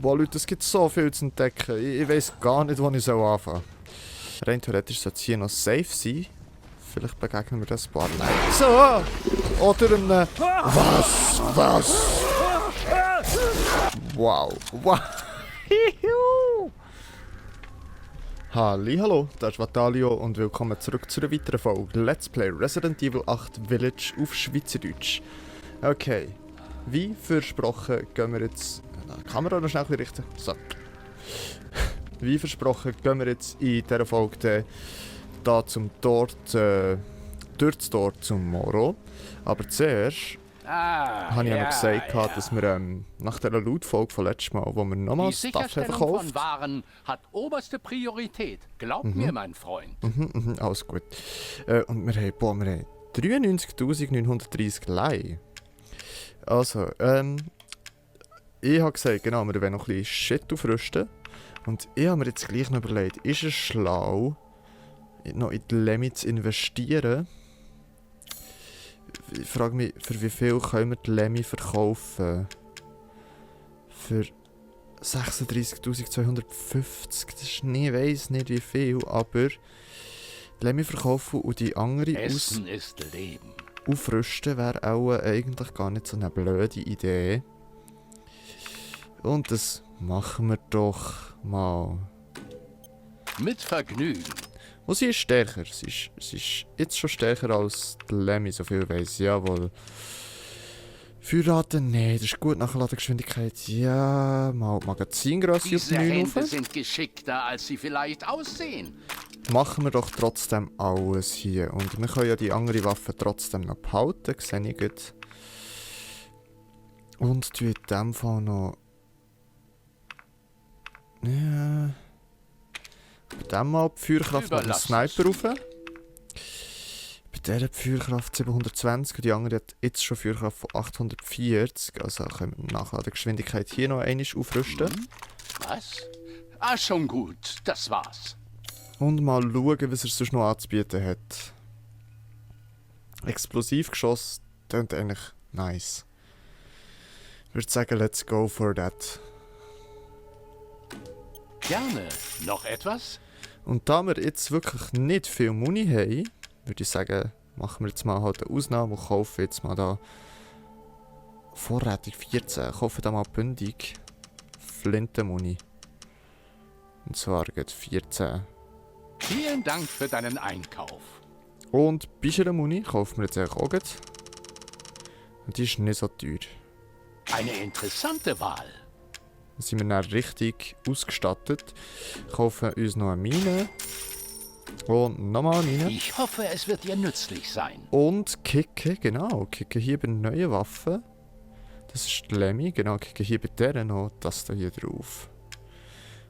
Boah, Leute, es gibt so viel zu entdecken. Ich weiss gar nicht, wo ich anfangen soll. Rein theoretisch sollte es hier noch safe sein. Vielleicht begegnen wir das paar Nein. So! Oder ein... Was? Wow. Hallo, das ist Vatalio und willkommen zurück zu einer weiteren Folge Let's Play Resident Evil 8 Village auf Schweizerdeutsch. Okay, wie versprochen gehen wir jetzt... Die Kamera noch schnell richten. So. Wie versprochen gehen wir jetzt in dieser Folge da zum Tor, durch das Tor zum Moro. Aber zuerst habe ich ja noch gesagt, dass wir nach der Loot-Folge von letztes Mal, wo wir nochmal Stuff haben verkauft. Die Sicherstellung von Waren hat oberste Priorität. Glaub mir, mein Freund. Alles gut. Und wir haben 93.930 Lei. Also, ich habe gesagt, genau, wir wollen noch ein bisschen Shit aufrüsten. Und ich habe mir jetzt gleich noch überlegt, ist es schlau, noch in die Lemmy zu investieren? Ich frage mich, für wie viel können wir die Lemmy verkaufen? Für 36.250, das ist nicht, ich weiss nicht wie viel, aber die Lemmy verkaufen und die andere Essen ist Leben. Aufrüsten wäre auch eigentlich gar nicht so eine blöde Idee. Und das machen wir doch mal. Mit Vergnügen. Und sie ist stärker. Sie ist jetzt schon stärker als die Lemmy, so viel weiss ich. Jawohl. Feuerrate, nee, das ist gut. Nachladegeschwindigkeit, ja. Mal Magazingrösse auf Diese 9 Hände rauf. sind geschickter, als sie vielleicht aussehen. Machen wir doch trotzdem alles hier. Und wir können ja die andere Waffe trotzdem noch behalten, sehe ich gut. Und tun in dem Fall noch... Ja... Bei dem mal die Feuerkraft mit dem Sniper rauf. Bei dieser die Feuerkraft 720 und die andere hat jetzt schon Feuerkraft von 840. Also können wir die Nachladegeschwindigkeit hier noch einmal aufrüsten. Was? Ah, schon gut. Das war's. Und mal schauen, was er sonst noch anzubieten hat. Explosivgeschoss klingt eigentlich nice. Ich würde sagen, let's go for that. Gerne. Noch etwas? Und da wir jetzt wirklich nicht viel Muni haben, würde ich sagen, machen wir jetzt mal halt eine Ausnahme und kaufen jetzt mal da vorrätig 14. Kaufen da mal bündig Flintenmuni. Und zwar geht 14. Vielen Dank für deinen Einkauf. Und Bischere-Muni kaufen wir jetzt eigentlich auch gleich. Und die ist nicht so teuer. Eine interessante Wahl. Dann sind wir dann richtig ausgestattet. Kaufen uns noch eine Mine. Und nochmal eine Mine. Ich hoffe, es wird dir nützlich sein. Und kicken, genau. Kicken hier bei neuen Waffen. Das ist die Lemmy, genau. Kicken hier bei der noch das da hier drauf.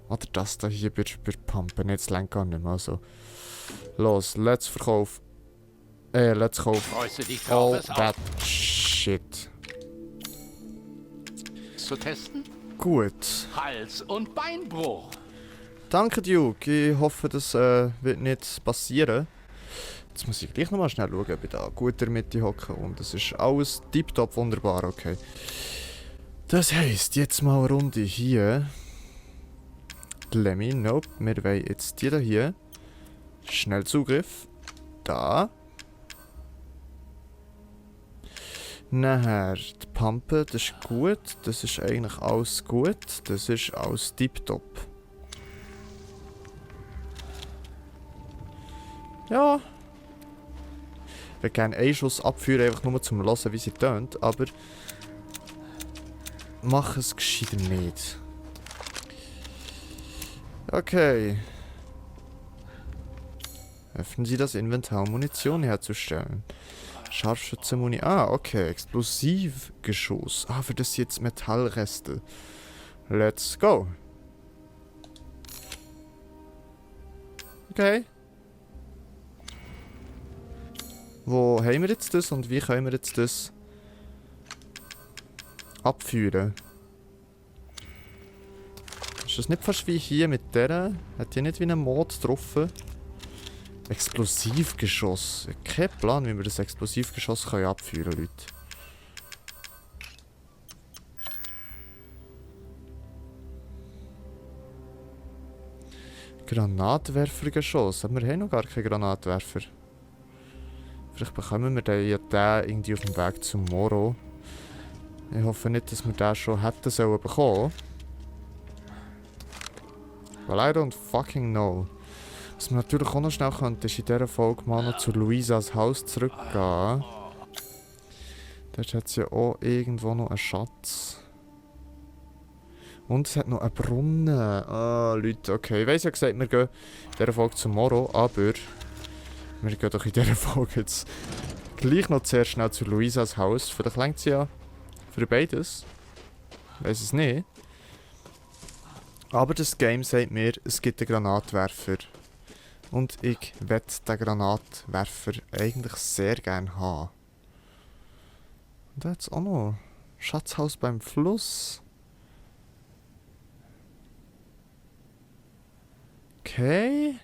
Oder das da hier bei Pumpen. Jetzt lenkt gar nicht mehr. Also. Los, let's verkaufen. Let's kaufen. Freust du dich drauf, All es that shit. zu testen? Gut. Hals- und Beinbruch. Danke, Duke. Ich hoffe, das wird nicht passieren. Jetzt muss ich gleich nochmal schnell schauen, ob ich da gut in der Mitte hocke. Und es ist alles tiptop wunderbar, okay. Das heisst, jetzt mal eine Runde hier. Lemmy, nope. Wir wollen jetzt die da hier. Schnell Zugriff. Da. Nachher die Pumpe, das ist gut. Das ist eigentlich alles gut. Das ist alles tiptop. Ja. Ich würde gerne einen Schuss abführen, einfach nur zum Hören, wie sie tönt, aber mach es gescheiter nicht. Okay. Öffnen Sie das Inventar, um Munition herzustellen. Scharfschützenmuni. Ah, okay. Explosivgeschoss. Ah, für das jetzt Metallreste. Let's go. Okay. Wo haben wir jetzt das und wie können wir jetzt das abführen? Ist das nicht fast wie hier mit der? Hat die nicht wie einen Mod getroffen? Explosivgeschoss. Ich habe keinen Plan, wie wir das Explosivgeschoss abführen können, Leute. Granatwerfer geschossen. Aber wir haben noch gar keinen Granatwerfer. Vielleicht bekommen wir den irgendwie auf dem Weg zum Moro. Ich hoffe nicht, dass wir den schon hätten sollen bekommen. Weil I don't fucking know. Was wir natürlich auch noch schnell könnten, ist in dieser Folge mal noch zu Luisas Haus zurückgehen. Dort hat es ja auch irgendwo noch einen Schatz. Und es hat noch einen Brunnen. Ah, Leute, okay. Ich weiss ja gesagt, wir gehen in dieser Folge zum Moro, aber wir gehen doch in dieser Folge jetzt gleich noch sehr schnell zu Luisas Haus. Vielleicht reicht es ja für beides. Ich weiss es nicht. Aber das Game sagt mir, es gibt einen Granatwerfer. Und ich möchte den Granatwerfer eigentlich sehr gerne haben. Und da hat es auch noch Schatzhaus beim Fluss. Okay.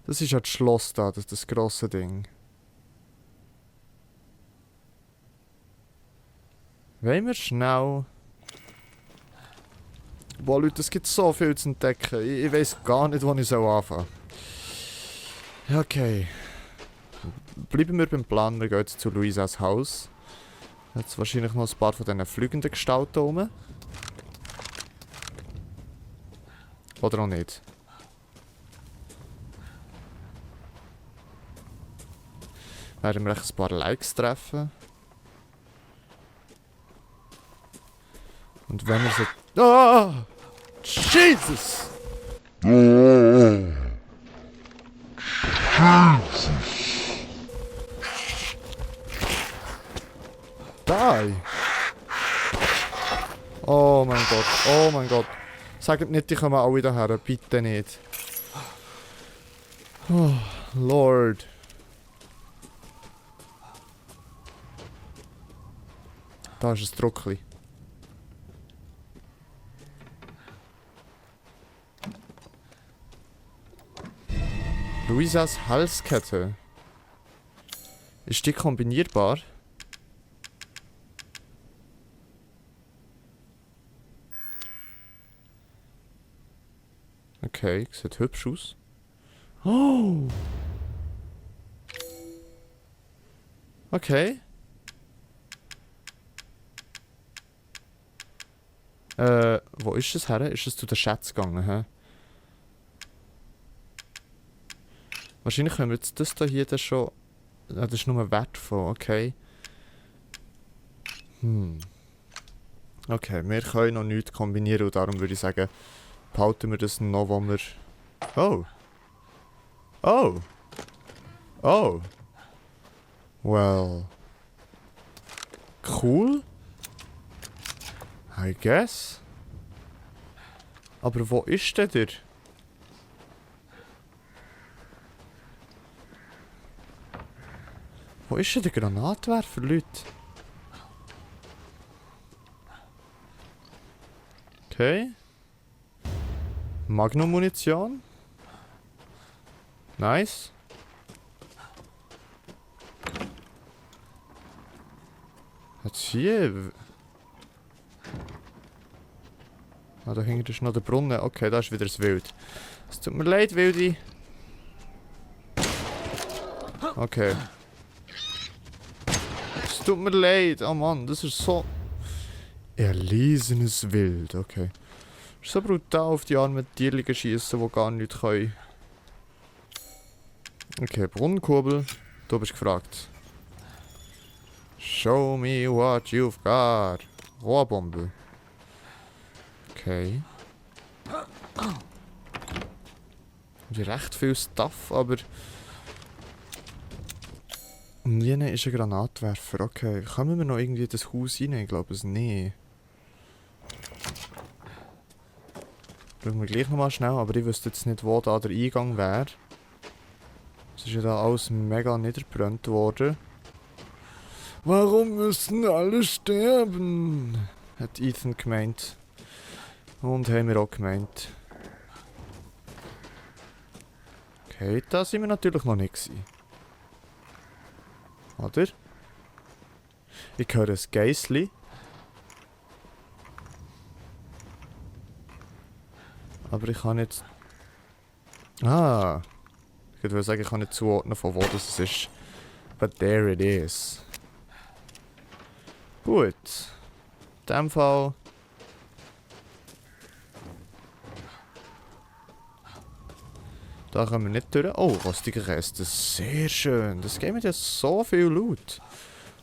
Das ist ja das Schloss da, das grosse Ding. Wollen wir schnell... Boah Leute, es gibt so viel zu entdecken. Ich weiss gar nicht, wo ich anfangen soll. Okay. Bleiben wir beim Plan, wir gehen jetzt zu Luisas Haus. Jetzt wahrscheinlich noch ein paar von diesen fliegenden Gestalten rum. Oder auch nicht. Werden wir echt ein paar Likes treffen. Und wenn wir so... Ah! Jesus! Die! Oh mein Gott, oh mein Gott. Sagt nicht, die kommen alle daher, bitte nicht. Oh, Lord. Da ist ein Druckli. Luisas Halskette. Ist die kombinierbar? Okay, sieht hübsch aus. Oh! Okay. Wo ist es her? Ist es zu den Schätzen gegangen, hä? Wahrscheinlich können wir jetzt das hier dann schon... Ah, das ist nur wertvoll, okay. Okay, wir können noch nichts kombinieren und darum würde ich sagen, behalten wir das noch, wo wir... Oh! Oh! Oh! Well... Cool? I guess? Aber wo ist denn der? Wo ist denn der Granatwerfer, Leute? Okay. Magnum-Munition. Nice. Jetzt hier... Ah, da hinten ist noch der Brunnen. Okay, da ist wieder das Wild. Es tut mir leid, Wildi. Okay. Es tut mir leid. Oh Mann, das ist so... Erlesenes Wild, okay. Ist so brutal auf die armen Tierchen schießen, die gar nichts können. Okay, Brunnenkurbel. Du bist gefragt. Show me what you've got. Rohrbombe. Okay. Recht viel Stuff, aber... Und jene ist ein Granatwerfer. Okay, kommen wir noch irgendwie in das Haus rein? Ich glaube es nicht. Schauen wir gleich nochmal schnell, aber ich wüsste jetzt nicht, wo da der Eingang wäre. Es ist ja da alles mega niedergebrannt worden. Warum müssen alle sterben? Hat Ethan gemeint. Und haben wir auch gemeint. Okay, da sind wir natürlich noch nicht gewesen. Oder? Ich höre ein Geissli. Aber ich kann jetzt... Ah. Ich würde sagen, ich kann nicht zuordnen, von wo das ist. But there it is. Gut. In dem Fall... Da können wir nicht durch. Oh, rostiger Rest. Das ist sehr schön. Das Game hat ja so viel Loot.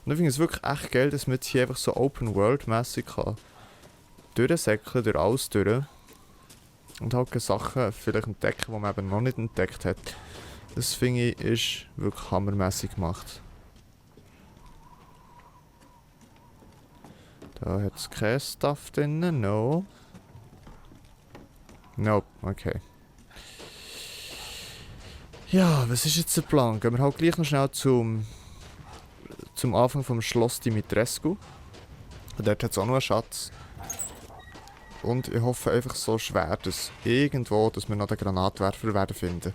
Und ich finde es wirklich echt geil, dass man jetzt hier einfach so Open-World-mässig kann durchsäckeln, durch alles durch. Und halt Sachen vielleicht entdecken, die man eben noch nicht entdeckt hat. Das finde ich ist wirklich hammermässig gemacht. Da hat es kein Stuff drin. No. Nope, okay. Ja, was ist jetzt der Plan? Gehen wir halt gleich noch schnell zum Anfang vom Schloss Dimitrescu. Und dort hat es auch noch einen Schatz. Und ich hoffe einfach so schwer, dass irgendwo, dass wir noch den Granatwerfer werden finden.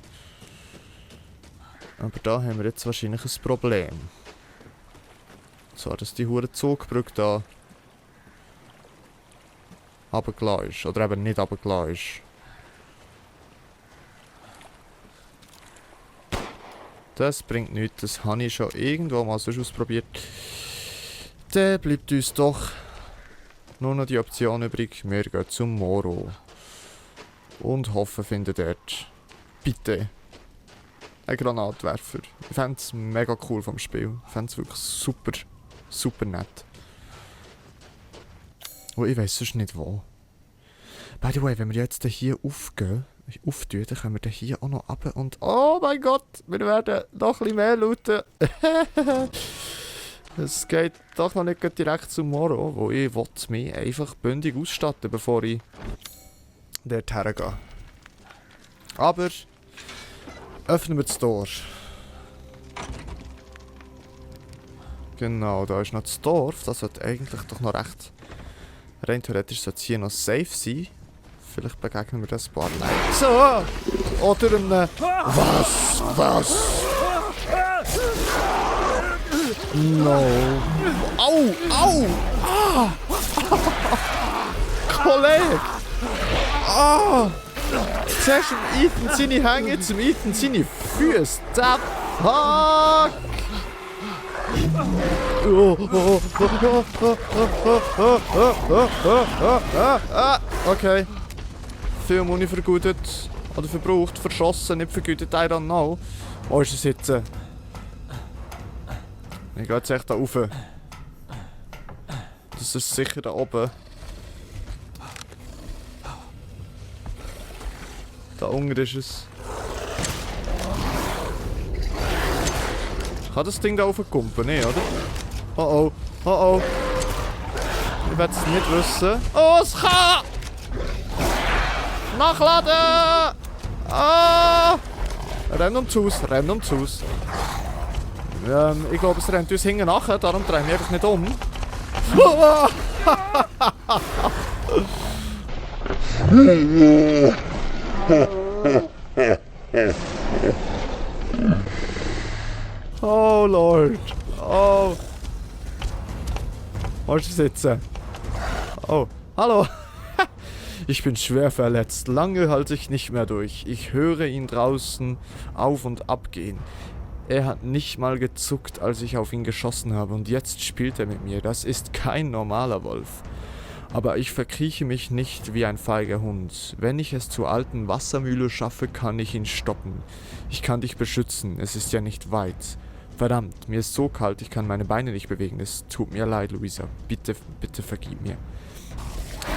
Aber da haben wir jetzt wahrscheinlich ein Problem. Und zwar, dass die hure Zugbrücke da runtergelassen ist. Oder eben nicht runtergelassen ist. Das bringt nichts, das habe ich schon irgendwo mal sonst ausprobiert. Dann bleibt uns doch nur noch die Option übrig, wir gehen zum Moro. Und hoffen, finden dort bitte einen Granatwerfer. Ich fände es mega cool vom Spiel. Ich fände es wirklich super, super nett. Oh, ich weiss sonst nicht wo. By the way, wenn wir jetzt hier auftun, dann können wir den hier auch noch runter und... Oh mein Gott, wir werden noch ein bisschen mehr looten. Es geht doch noch nicht direkt zum Moro, wo ich mich einfach bündig ausstatten, bevor ich dort hergehe. Aber öffnen wir das Tor. Genau, da ist noch das Dorf. Das sollte eigentlich doch noch recht... Rein theoretisch sollte es hier noch safe sein. Vielleicht begegnen wir das paar Leute. So! Oder einem... Was? No. Au! Ah! Kollege! Ah! Zuerst Ethan seine Hänge, jetzt Ethan seine Füße. The fuck! Okay. Viel Muni vergütet. Oder verbraucht, verschossen, nicht vergütet, I don't know. Wo ist es jetzt? Ich gehe jetzt echt da rauf. Das ist sicher da oben. Da unten ist es. Kann das Ding da raufkumpen? Nee, oder? Oh oh. Ich werde es nicht wissen. Oh, es kann! Nachladen! Ah! Renn ums Haus. Ich glaube, es rennt uns hinten nachher, darum drehen wir einfach nicht um. Oh Lord. Oh. Wo ist es jetzt? Oh. Hallo. Ich bin schwer verletzt. Lange halte ich nicht mehr durch. Ich höre ihn draußen auf und ab gehen. Er hat nicht mal gezuckt, als ich auf ihn geschossen habe. Und jetzt spielt er mit mir. Das ist kein normaler Wolf. Aber ich verkrieche mich nicht wie ein feiger Hund. Wenn ich es zur alten Wassermühle schaffe, kann ich ihn stoppen. Ich kann dich beschützen. Es ist ja nicht weit. Verdammt, mir ist so kalt, ich kann meine Beine nicht bewegen. Es tut mir leid, Luisa. Bitte vergib mir.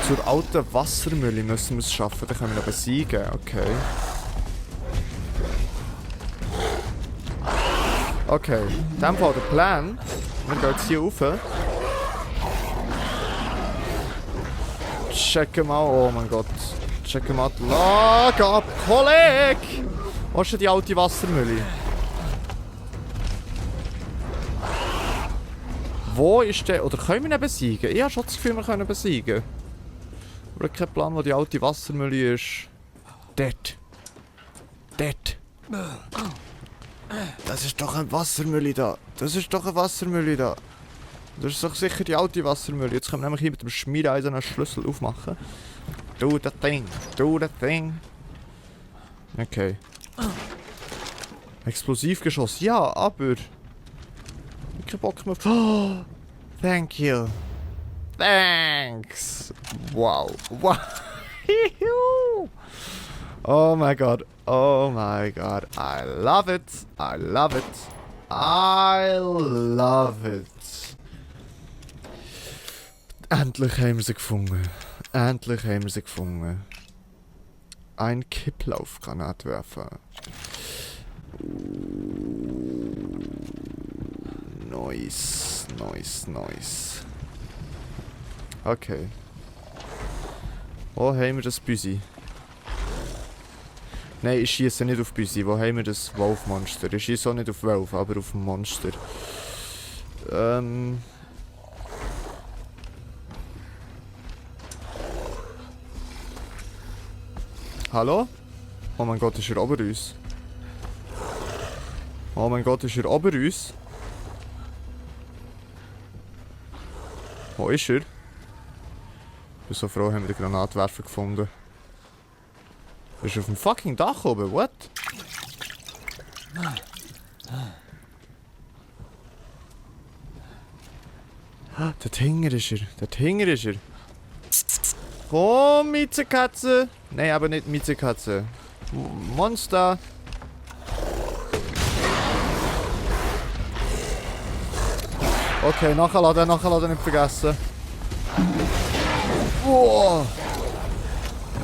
Zur alten Wassermühle müssen wir es schaffen. Da können wir noch besiegen. Okay. Okay. In dem Fall der Plan. Wir gehen jetzt hier rauf. Checken mal. Oh mein Gott. Checken mal die Lage ab. Kollege! Wo ist denn die alte Wassermühle? Wo ist der? Oder können wir ihn besiegen? Ich habe schon das Gefühl, wir können ihn besiegen. Aber ich habe keinen Plan, wo die alte Wassermühle ist. Dort. Das ist doch eine Wassermühle da. Das ist doch sicher die alte Wassermühle. Jetzt können wir nämlich hier mit dem Schmiedeisen einen Schlüssel aufmachen. Do the thing. Okay. Explosivgeschoss. Ja, aber... Ich hab keinen Bock mehr. Oh, thank you. Thanks. Wow. Wow. Oh my god. Oh my god. I love it. I love it. I love it. Endlich haben wir sie gefunden. Endlich haben wir sie gefunden. Ein Kipplaufgranatwerfer. Nice, nice, nice. Okay. Wo haben wir das Büsi? Nein, ich schieße nicht auf Büsi. Wo haben wir das Wolfmonster? Ich schieße auch nicht auf Wolf, aber auf ein Monster. Hallo? Oh mein Gott, ist er ober uns? Oh mein Gott, ist er ober uns? Wo ist er? Ich bin so froh, haben wir den Granatwerfer gefunden. Ist er auf dem fucking Dach oben? What? Dort hinten ist er. Dort hinten ist er. Komm, Miezekatze! Nein, aber nicht Miezekatze. Monster! Okay, nachladen, nicht vergessen. Wow!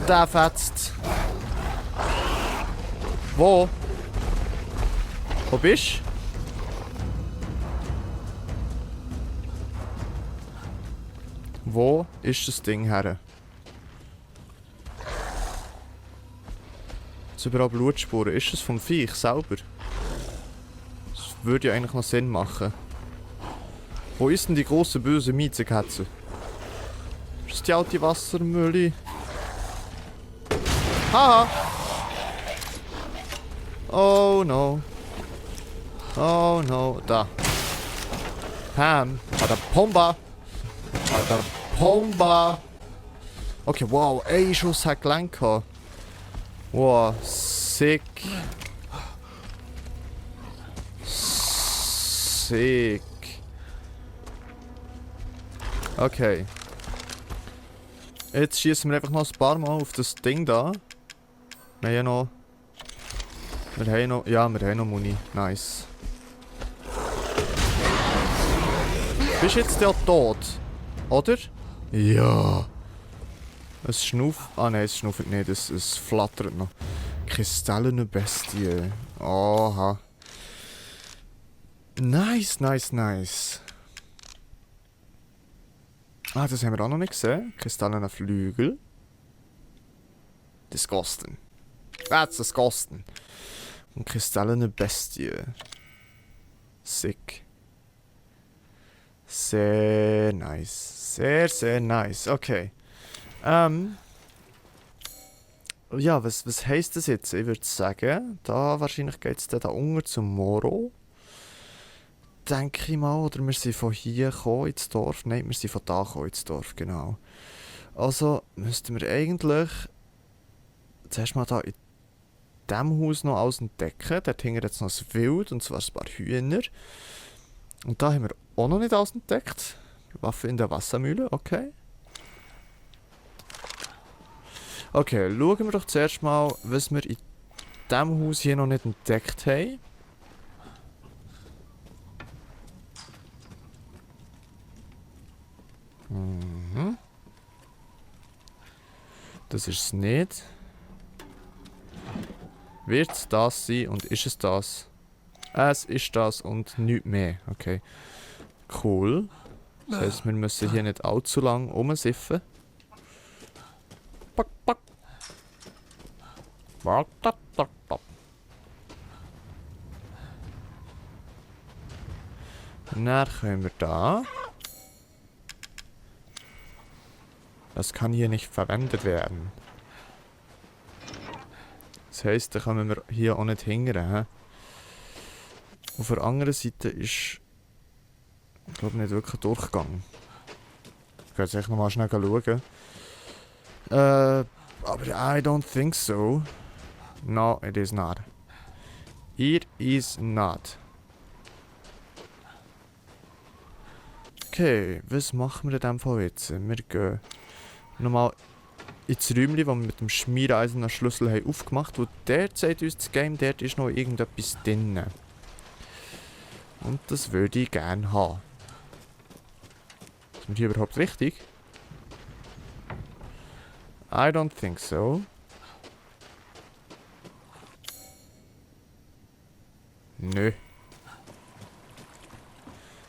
Der fetzt. Wo? Wo bist du? Wo ist das Ding her? Jetzt überall Blutspuren. Ist das vom Viech selber? Das würde ja eigentlich noch Sinn machen. Wo ist denn die grosse böse Miezekatze? Ist das die alte Wassermühle? Haha! Oh no. Oh no. Da. Pam. Bada Pomba. Bada Pomba. Okay, wow. Ein Schuss hat gelenkt. Wow. Sick. Sick. Okay. Jetzt schießen wir einfach noch ein paar Mal auf das Ding da. Wir haben ja noch... Ja, wir haben noch Muni. Nice. Bist du jetzt ja tot? Oder? Ja. Es schnauft... Ah nein, es schnauft nicht. Es flattert noch. Kristallene Bestie. Oha. Nice, nice, nice. Ah, das haben wir auch noch nicht gesehen. Kristallene Flügel. Disgusting. That's disgusting. Und kristallene Bestie. Sick. Sehr nice. Sehr, sehr nice. Okay. Ja, was heisst das jetzt? Ich würde sagen, da wahrscheinlich geht es da unten zum Moro. Denke ich mal. Oder wir sind von hier gekommen ins Dorf. Nein, wir sind von da gekommen ins Dorf, genau. Also müssten wir eigentlich zuerst mal da in diesem Haus noch alles entdecken. Dort hängen jetzt noch ein Wild, und zwar ein paar Hühner. Und da haben wir auch noch nicht alles entdeckt. Waffe in der Wassermühle, okay. Okay, schauen wir doch zuerst mal, was wir in diesem Haus hier noch nicht entdeckt haben. Mhm. Das ist es nicht. Wird es das sein und ist es das? Es ist das und nichts mehr. Okay. Cool. Das heisst, wir müssen hier nicht allzu lang rumsiffen. Pack, pack. Pack, pack, pack, pack. Und dann können wir da. Das kann hier nicht verwendet werden. Das heisst, da kommen wir hier auch nicht hingern. Auf der anderen Seite ist, ich glaube, nicht wirklich ein Durchgang. Ich kann jetzt echt nochmal schnell schauen. Aber I don't think so. No, it is not. It is not. Okay, was machen wir in dem Fall jetzt? Wir gehen nochmal ins Räumchen, das wir mit dem schmiereisernen Schlüssel haben aufgemacht haben. Und dort sagt uns das Game, dort ist noch irgendetwas drin. Und das würde ich gerne haben. Sind wir hier überhaupt richtig? I don't think so. Nö.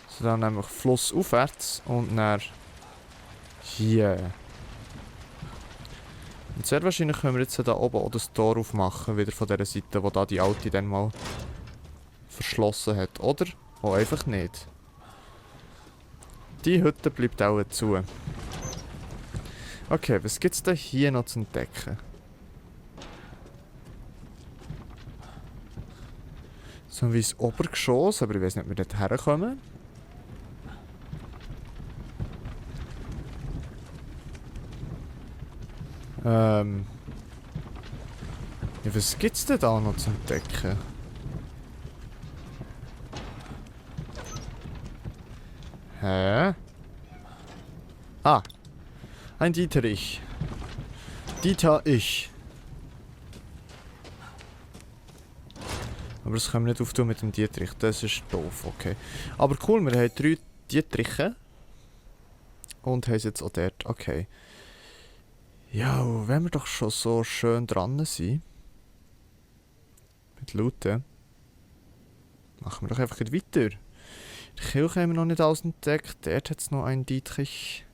So, dann einfach flussaufwärts und dann hier. Und sehr wahrscheinlich können wir jetzt da oben auch das Tor aufmachen, wieder von dieser Seite, wo da die alte dann mal verschlossen hat. Oder auch einfach nicht. Die Hütte bleibt auch zu. Okay, was gibt es da hier noch zu entdecken? So wie das Obergeschoss, aber ich weiß nicht, ob wir dort herkommen. Ja, was gibt's denn da noch zu entdecken? Hä? Ah! Ein Dieterich. Dieter-Ich. Aber das können wir nicht auftun mit dem Dietrich. Das ist doof, okay. Aber cool, wir haben 3 Dietriche. Und haben es jetzt auch dort. Okay. Ja, wenn wir doch schon so schön dran sind. Mit Looten. Machen wir doch einfach weiter. In der Kirche haben wir noch nicht alles entdeckt. Dort hat es noch einen Dietrich.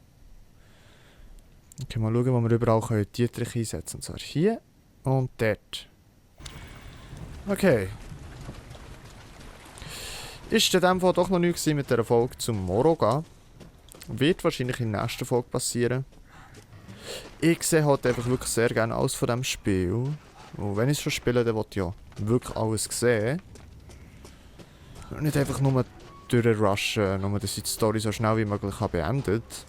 Okay, mal schauen, wo wir überall Dietrich einsetzen können. Und zwar hier und dort. Okay. Ist in dem Fall doch noch nichts mit der Folge zum Moroga. Wird wahrscheinlich in der nächsten Folge passieren. Ich sehe halt einfach wirklich sehr gerne alles von diesem Spiel. Und wenn ich es schon spiele, dann will ich ja wirklich alles sehen. Und nicht einfach nur durchrushen, nur dass ich die Story so schnell wie möglich beendet.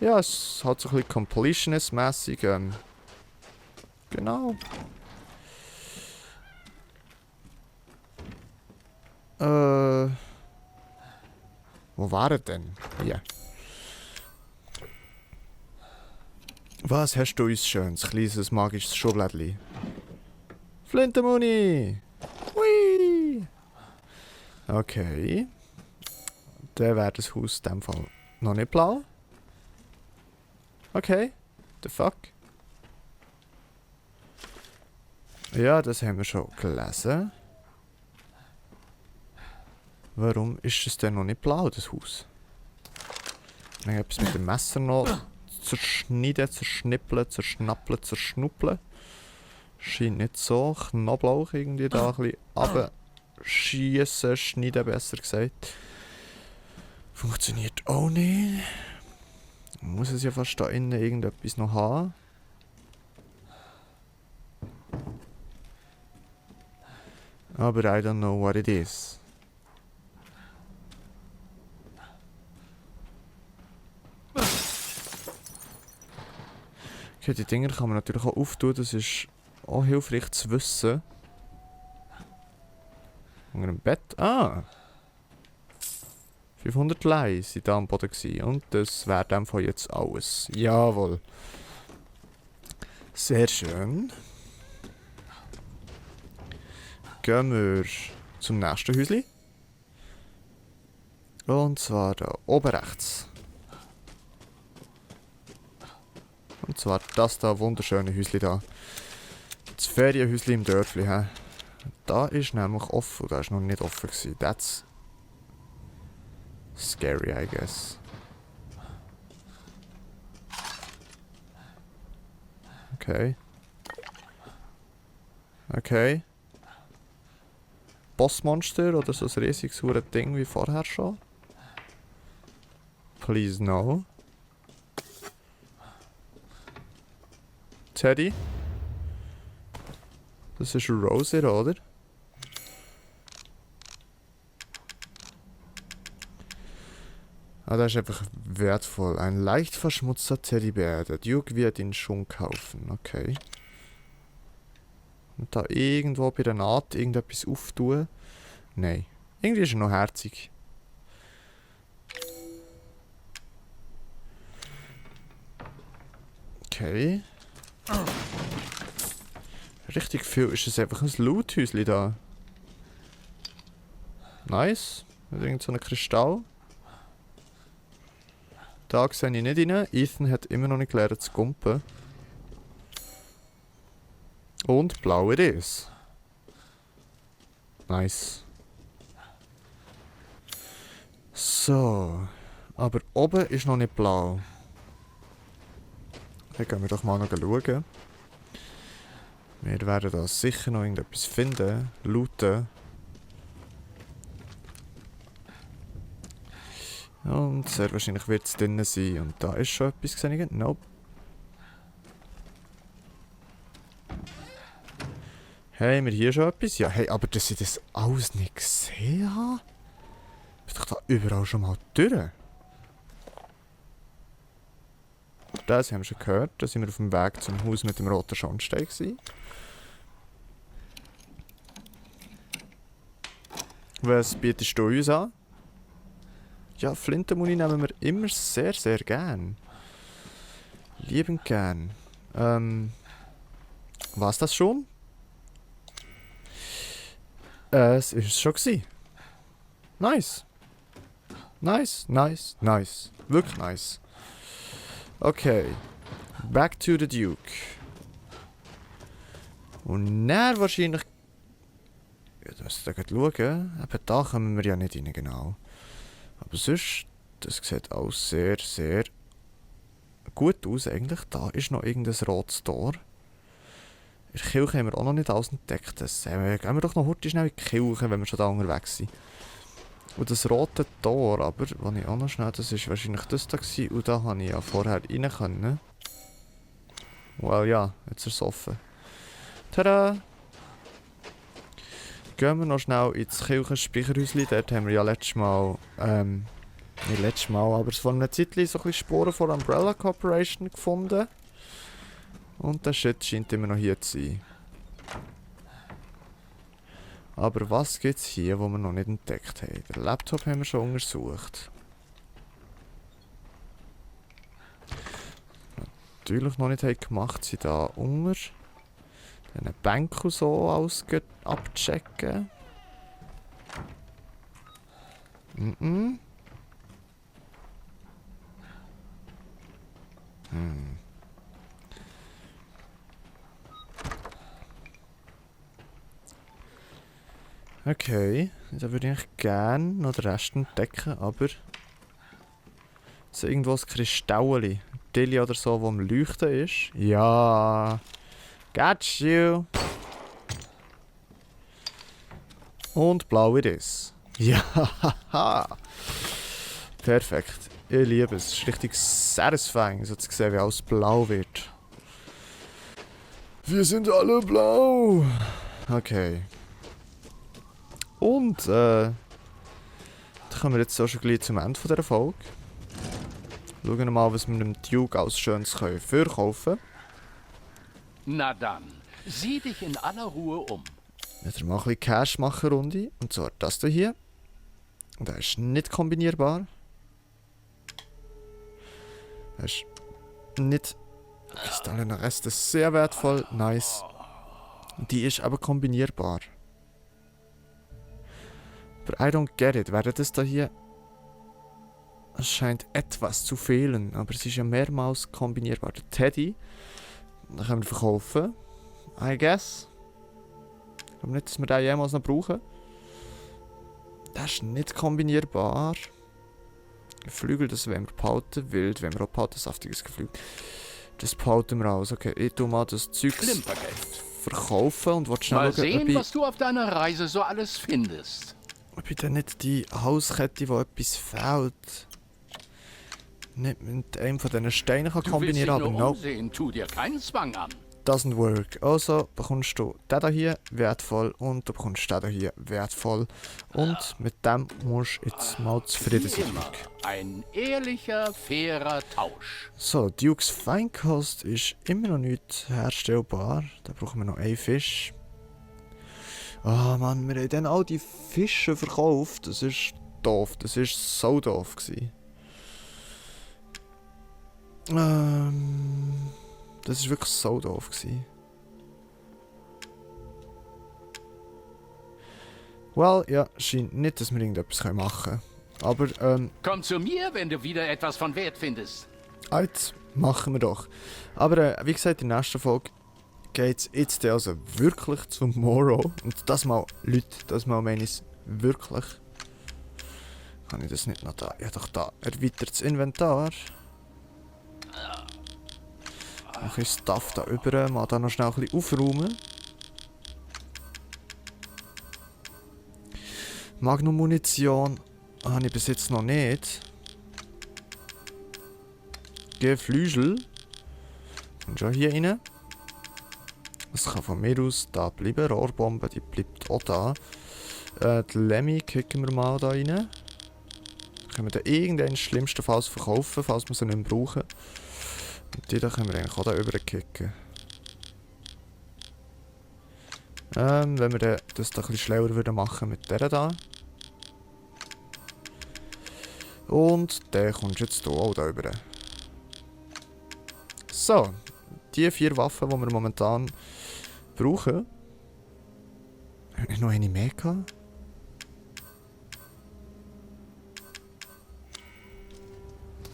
Ja, es hat so ein bisschen Completionist-mässig. Genau. Wo war er denn? Hier. Was hast du uns schönes, kleines, magisches Schublädli? Flintemuni! Hui! Okay. Dann wäre das Haus in dem Fall noch nicht blau. Okay. The fuck? Ja, das haben wir schon gelesen. Warum ist es denn noch nicht blau, das Haus? Ich habe etwas mit dem Messer noch zerschneiden, zerschnippeln, zerschnappeln, zerschnuppeln. Scheint nicht so. Knoblauch irgendwie da ein bisschen abschiessen, schneiden besser gesagt. Funktioniert auch nicht. Muss es ja fast da innen irgendetwas noch haben. Aber I don't know what it is. Okay, die Dinger kann man natürlich auch auftun, das ist auch hilfreich zu wissen. Unter dem Bett. Ah! 500 Lei sind da am Boden gewesen. Und das wäre dann von jetzt alles. Jawohl. Sehr schön. Gehen wir zum nächsten Häuschen. Und zwar da oben rechts. Und zwar das da wunderschöne Häuschen da. Das Ferienhäuschen im Dörfli. He? Da ist nämlich offen. Da ist noch nicht offen gewesen. That's scary, I guess. Okay. Okay. Bossmonster oder so ein riesiges Ding wie vorher schon? Please no. Teddy? Das ist Rosie, oder? Ah, das ist einfach wertvoll. Ein leicht verschmutzter Teddybär. Der Duke wird ihn schon kaufen. Okay. Und da irgendwo bei der Naht irgendetwas auftun? Nein. Irgendwie ist er noch herzig. Okay. Richtig viel. Ist es einfach ein Loothäuschen da? Nice. Irgend so ein Kristall. Da sehe ich nicht rein. Ethan hat immer noch nicht gelernt zu gumpen. Und blau it is. Nice. So. Aber oben ist noch nicht blau. Dann gehen wir doch mal noch schauen. Wir werden da sicher noch irgendetwas finden. Looten. Und sehr wahrscheinlich wird es drinnen sein. Und da ist schon etwas gesehen. Nope. Haben wir hier schon etwas? Ja, hey, aber dass ich das alles nicht gesehen habe? Ich bin doch da überall schon mal durch. Das haben wir schon gehört. Da sind wir auf dem Weg zum Haus mit dem roten Schornstein gewesen. Was bietest du uns an? Ja, Flintenmuni nehmen wir immer sehr, sehr gern. Liebend gern. War's das schon? Es ist es schon gewesen. Nice. Nice, nice, nice. Wirklich nice. Okay. Back to the Duke. Und dann wahrscheinlich... Ja, da müssen wir gleich schauen. Aber da kommen wir ja nicht rein, genau. Aber sonst, das sieht auch sehr, sehr gut aus eigentlich. Da ist noch irgendein rotes Tor. In der Kirche haben wir auch noch nicht alles entdeckt. Gehen wir doch noch heute schnell in die Kirche, wenn wir schon da unterwegs sind. Und das rote Tor, aber, das ich auch noch schnell, das war wahrscheinlich das da gewesen. Und da konnte ich ja vorher rein können. Well, ja, jetzt ist es offen. Tada! Gehen wir noch schnell ins Kirchenspeicherhäuschen. Dort haben wir ja letztes Mal, nicht letztes Mal, aber vor einer Zeit so ein bisschen Spuren von Umbrella Corporation gefunden. Und der Shit scheint immer noch hier zu sein. Aber was gibt es hier, was wir noch nicht entdeckt haben? Den Laptop haben wir schon untersucht. Natürlich noch nicht haben gemacht, sind da unter eine Bank und so alles abchecken. Okay, da würde ich gerne noch den Rest entdecken, aber... So irgendwo ein Kristallchen, ein Tilly oder so, das am Leuchten ist. Ja... Got you! Und blau it is. Ja, haha! Perfekt. Ich liebe es. Es ist richtig satisfying, so zu sehen, wie alles blau wird. Wir sind alle blau! Okay. Und, da kommen wir jetzt auch schon gleich zum Ende dieser Folge. Schauen wir mal, was wir mit dem Duke alles Schönes verkaufen können. Na dann, sieh dich in aller Ruhe um. Wieder mal ein bisschen Cash machen, Runde. Und zwar das hier. Und der ist nicht kombinierbar. Er ist nicht... Kristalline Reste, sehr wertvoll, nice. Und die ist aber kombinierbar. Aber I don't get it. Wäre das hier... Es scheint etwas zu fehlen, aber es ist ja mehrmals kombinierbar. Der Teddy... Den können wir verkaufen. I guess. Ich glaube nicht, dass wir den jemals noch brauchen. Das ist nicht kombinierbar. Geflügel, das wollen wir behalten. Wild, wenn wir auch behalten. Saftiges Geflügel. Das behalten wir aus. Okay, ich tu mal das Zeug verkaufen und will schnell Mal schauen, sehen, was du auf deiner Reise so alles findest. Ob ich dann nicht die Hauskette, wo etwas fehlt, nicht mit einem von diesen Steinen kann kombinieren, aber no. Umsehen, tu dir keinen Zwang an. Doesn't work. Also bekommst du den hier wertvoll und du bekommst den hier wertvoll. Und mit dem musst du jetzt mal zufrieden sein. Ein ehrlicher, fairer Tausch. So, Dukes Feinkost ist immer noch nicht herstellbar. Da brauchen wir noch einen Fisch. Ah Mann, wir haben dann all die Fische verkauft. Das ist doof. Das ist so doof gewesen. Das ist wirklich so doof gewesen. Well, ja, scheint nicht, dass wir irgendetwas machen können. Aber, Komm zu mir, wenn du wieder etwas von Wert findest. jetzt machen wir doch. Aber, wie gesagt, in der nächsten Folge geht es jetzt also wirklich zum Morrow. Und das mal, Leute, das mal meine ich wirklich. Kann ich das nicht noch da? Ja, doch da. Erweitertes Inventar. Noch ein Stuff da über. Mal da noch schnell ein bisschen aufräumen. Magnum-Munition habe ich bis jetzt noch nicht. Geflügel. Und schon hier rein. Das kann von mir aus da bleiben. Rohrbombe, die bleibt auch da. Die Lemmy kicken wir mal da rein. Können wir dann irgendeinen schlimmstenfalls verkaufen, falls wir sie nicht mehr brauchen. Und die da können wir eigentlich auch da rüberkicken. Wenn wir dann das da ein bisschen schlauer würden machen mit der da. Und der kommt jetzt hier auch da rüber. So, die 4 Waffen, die wir momentan brauchen. Haben wir noch eine mehr gehabt?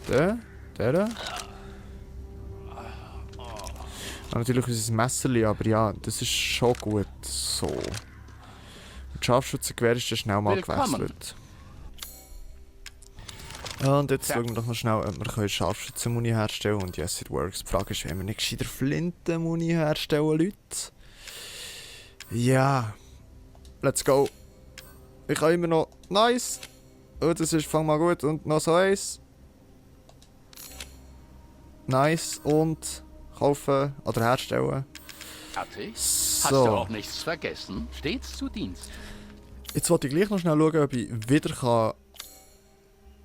Der da. Und natürlich unser Messerli, aber ja, das ist schon gut so. Das Scharfschützengewehr ist dann schnell mal gewechselt. Und jetzt schauen wir doch noch schnell, ob wir Scharfschützenmuni herstellen können. Und yes, it works. Die Frage ist, wenn wir nicht gescheiter Flintenmuni herstellen, Leute. Ja. Let's go. Ich habe immer noch... Nice. Oh, das ist fang mal gut. Und noch so eins. Nice. Und... kaufen oder herstellen. Fertig? So. Hast du auch nichts vergessen? Stets zu Dienst. Jetzt wollte ich gleich noch schnell schauen, ob ich wieder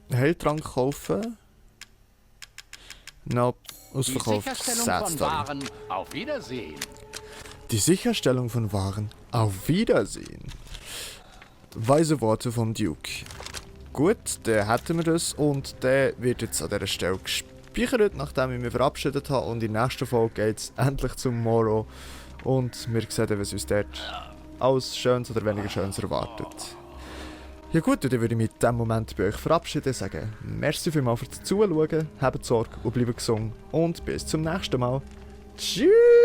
einen Heiltrank kaufen kann. Nope, ausverkauft. Die Sicherstellung von Waren. Auf Wiedersehen. Die Sicherstellung von Waren. Auf Wiedersehen. Weise Worte vom Duke. Gut, dann hätten wir das und der wird jetzt an dieser Stelle gespeichert, nachdem ich mich verabschiedet habe. Und in der nächsten Folge geht es endlich zum Morrow. Und wir sehen, was uns dort alles Schönes oder weniger Schönes erwartet. Ja gut, dann würde ich mich in diesem Moment bei euch verabschieden, sagen merci vielmals fürs Zuschauen, habt Sorge und bleibt gesund und bis zum nächsten Mal. Tschüss!